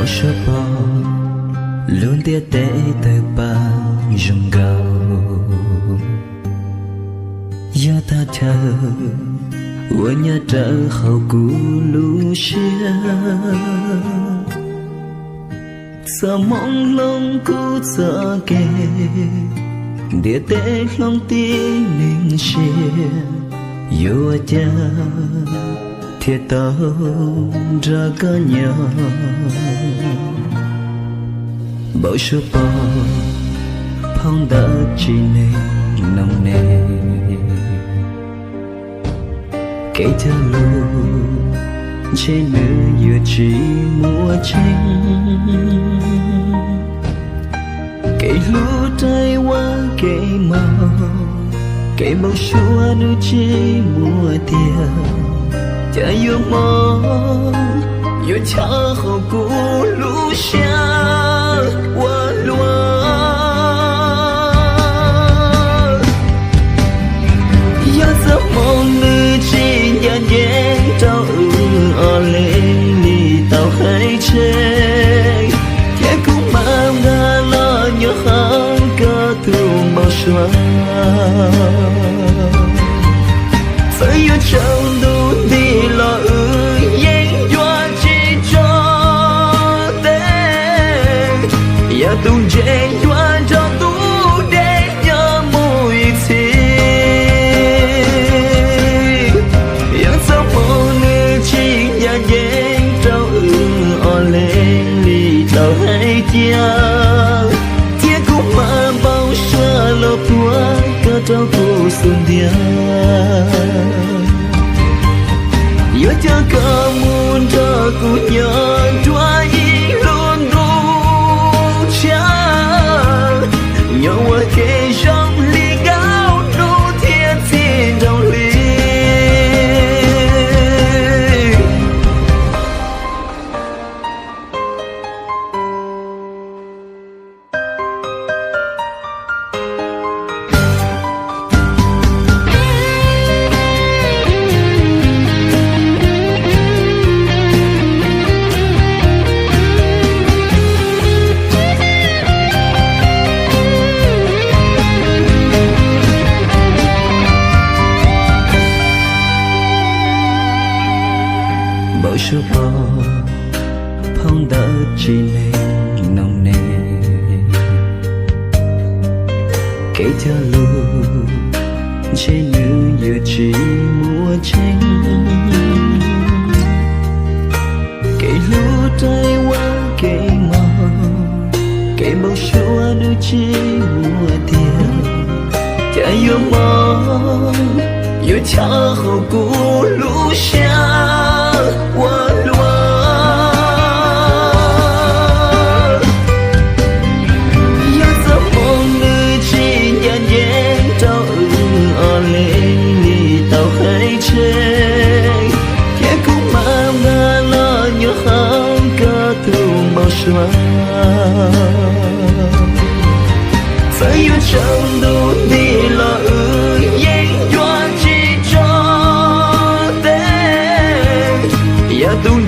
Suav pom lub ntiaj teb tawg paj zoo nkaus, yog thaj chaw uas nyob rawv hauv kuv lub siab. Txoj hmoov hloov kuv txoj kev, ntiaj teb hloov tib neeg siab, yuav ua cas thiaj tau nrog koj nyob. Npau suav pom phau ntawv tsis neeg noog ne, kev cog lus ntshe nws yuav tsis muaj tseeb. Kev hlub raws ua kev mob, kev npau suav nws tsis muaj tiag. Cas yuav mob yuav chaw hauv kuv lub siab ua luaj. Yog txoj hmoov nws tsis ncaj ncees rau wb ob leeg li tau hais tseg, thiab kuv mam nqa los nyob hauv koj tus npau suav. Txawm yuav tsaus ntuj nti los wb yeej yuav tsis tso tes, yav tus ntses yuav nrog tus dej nyob mus ib txhis. Yog txoj hmoov nws tsis ncaj ncees rau wb ob leeg li tau hais tiag, thiab kuv mam npau suav los puag koj rau kuv xub ntiag. Yuav coj koj mus nrog kuv nyob dua ib lub ntuj tshiab, nyob ua ke zoo li nkauj hnub thiab txiv nraug hli. Npau suav pom phau ntawv tsis neeg noog ne, kev cog lus ntshe nws yuav tsis muaj tseeb. Kev hlub raws ua kev mob, kev npau suav nws tsis muaj tiag. Cas yuav mob yuav chaw hauv kuv lub siab ua luaj. Yog txoj hmoov nws tsis ncaj ncees rau wb ob leeg li tau hais tseg, thiab kuv mam nqa los nyob hauv koj tus npau suav. Txawm yuav tsaus ntuj nti los wb yeej yuav tsis tso tes, yav tus